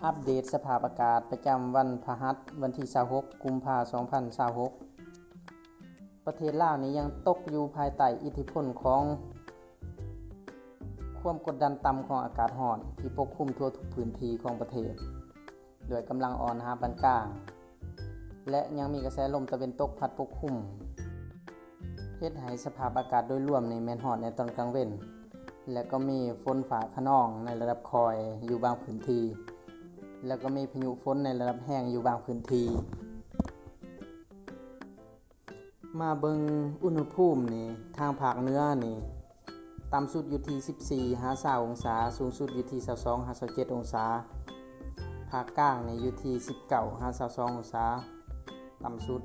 ອັບເດດສະພາບອາກາດປະຈຳວັນພະຫັດ ວັນທີຊາວຫົກ ກຸມພາ ສອງພັນຊາວຫົກ. ປະເທດລາວນີ້ຍັງຕົກຢູ່ພາຍໃຕ້ອິດທິພົນຂອງຄວາມກົດດັນຕ່ຳຂອງອາກາດຮ້ອນທີ່ປົກຄຸມທົ່ວທຸກພື້ນທີ່ຂອງປະເທດ ດ້ວຍກຳລັງອ່ອນຫາປານກາງ ແລະ ຍັງມີກະແສລົມຕາເວັນຕົກພັດປົກຄຸມ ເຮັດໃຫ້ສະພາບອາກາດໂດຍລວມນີ້ແມ່ນຮ້ອນໃນຕອນກາງເວັນ ແລະ ກໍມີຝົນຟ້າຄະນອງໃນລະດັບຄ່ອຍຢູ່ບາງພື້ນທີ່ ແລະ ກໍມີພາຍຸຝົນໃນລະດັບແຮງຢູ່ບາງພື້ນທີ່. ມາເບິ່ງອຸນຫະພູມນີ້ ທາງພາກເໜືອນີ້ ຕ່ຳສຸດຢູ່ທີ່ສິບສີ່ຫາຊາວອົງສາ, ສູງສຸດຢູ່ທີ່ຊາວສອງຫາຊາວເຈັດອົງສາ. ພາກກາງນີ້ຢູ່ທີ່ສິບເກົ້າຫາຊາວສອງອົງສາ ຕ່ຳສຸດ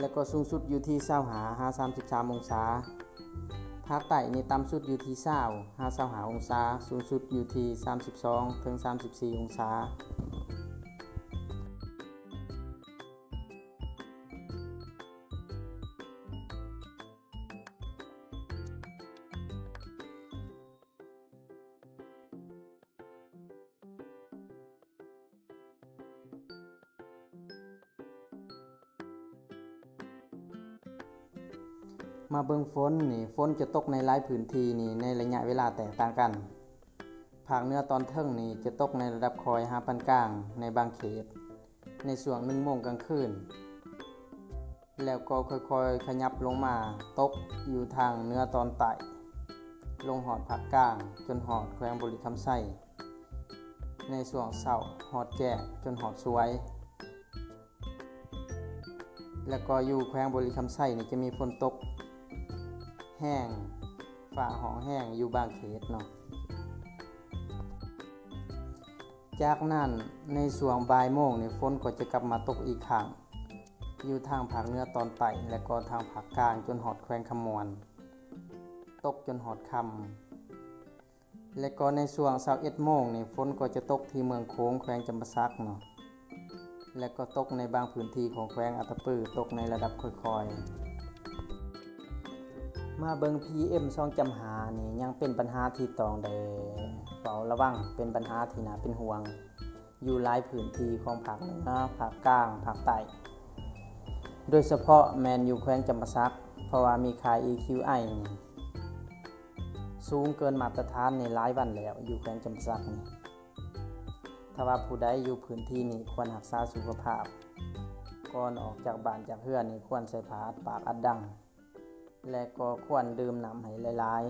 ແລະ ກໍສູງສຸດຢູ່ທີ່ຊາວຫ້າຫາສາມສິບສາມອົງສາ. ພາກໃຕ້ນີ້ຕ່ຳສຸດຢູ່ທີ່ຊາວຫາຊາວຫ້າອົງສາ, ສູງສຸດຢູ່ທີ່ສາມສິບສອງເຖິງສາມສິບສີ່ອົງສາ. ມາເບິ່ງຝົນນີ້, ຝົນຈະຕົກໃນຫຼາຍພື້ນທີ່ນີ້ໃນໄລຍະເວລາແຕກຕ່າງກັນ. ພາກເໜືອຕອນເທິງນີ້ຈະຕົກໃນລະດັບຄ່ອຍຫາປານກາງໃນບາງເຂດ ໃນຊ່ວງໜຶ່ງໂມງກາງຄືນ ແລ້ວກໍຄ່ອຍໆຂະຫຍັບລົງມາຕົກຢູ່ທາງເໜືອຕອນໃຕ້ ລົງຮອດພາກກາງ ຈົນຮອດແຂວງບໍລິຄຳໄຊ ໃນຊ່ວງເຊົ້າ ຮອດແຈ້ງ ຈົນຮອດສວຍ. ແລ້ວກໍຢູ່ແຂວງບໍລິຄຳໄຊນີ້ຈະມີຝົນຕົກແຮງ ຟ້າຮ້ອງແຮງຢູ່ບາງເຂດເນາະ. ຈາກນັ້ນໃນຊ່ວງບ່າຍໂມງນີ້ ຝົນກໍຈະກັບມາຕົກອີກຄັ້ງ ຢູ່ທາງພາກເໜືອຕອນໃຕ້ ແລະ ກໍທາງພາກກາງ ຈົນຮອດແຂວງຄຳມ່ວນ ຕົກຈົນຮອດຄ່ຳ. ແລະ ກໍໃນຊ່ວງຊາວເອັດໂມງນີ້ ຝົນກໍຈະຕົກທີ່ເມືອງໂຂງ ແຂວງຈຳປາສັກເນາະ ແລະ ກໍຕົກໃນບາງພື້ນທີ່ຂອງແຂວງອັດຕະປື ຕົກໃນລະດັບຄ່ອຍໆ. ມາເບິ່ງ ພີເອັມ ສອງຈຸດຫ້າ ນີ້ຍັງເປັນບັນຫາທີ່ຕ້ອງໄດ້ເຝົ້າລະວັງ, ເປັນບັນຫາທີ່ໜ້າເປັນຫ່ວງ ຢູ່ຫຼາຍພື້ນທີ່ຂອງພາກເໜືອ, ພາກກາງ, ພາກໃຕ້ ໂດຍສະເພາະແມ່ນຢູ່ແຂວງຈຳປາສັກ ເພາະວ່າມີຄ່າ ອີ ຄິວ ໄອ ນີ້ສູງເກີນມາດຕະຖານນີ້ຫຼາຍວັນແລ້ວ ຢູ່ແຂວງຈຳປາສັກນີ້. ຖ້າວ່າຜູ້ໃດຢູ່ພື້ນທີ່ນີ້ຄວນຮັກສາສຸຂະພາບ, ກ່ອນອອກຈາກບ້ານຈາກເຮືອນນີ້ຄວນໃສ່ຜ້າອັດປາກອັດດັງ ແລະ ກໍຄວນດື່ມນ້ຳໃຫ້ຫຼາຍ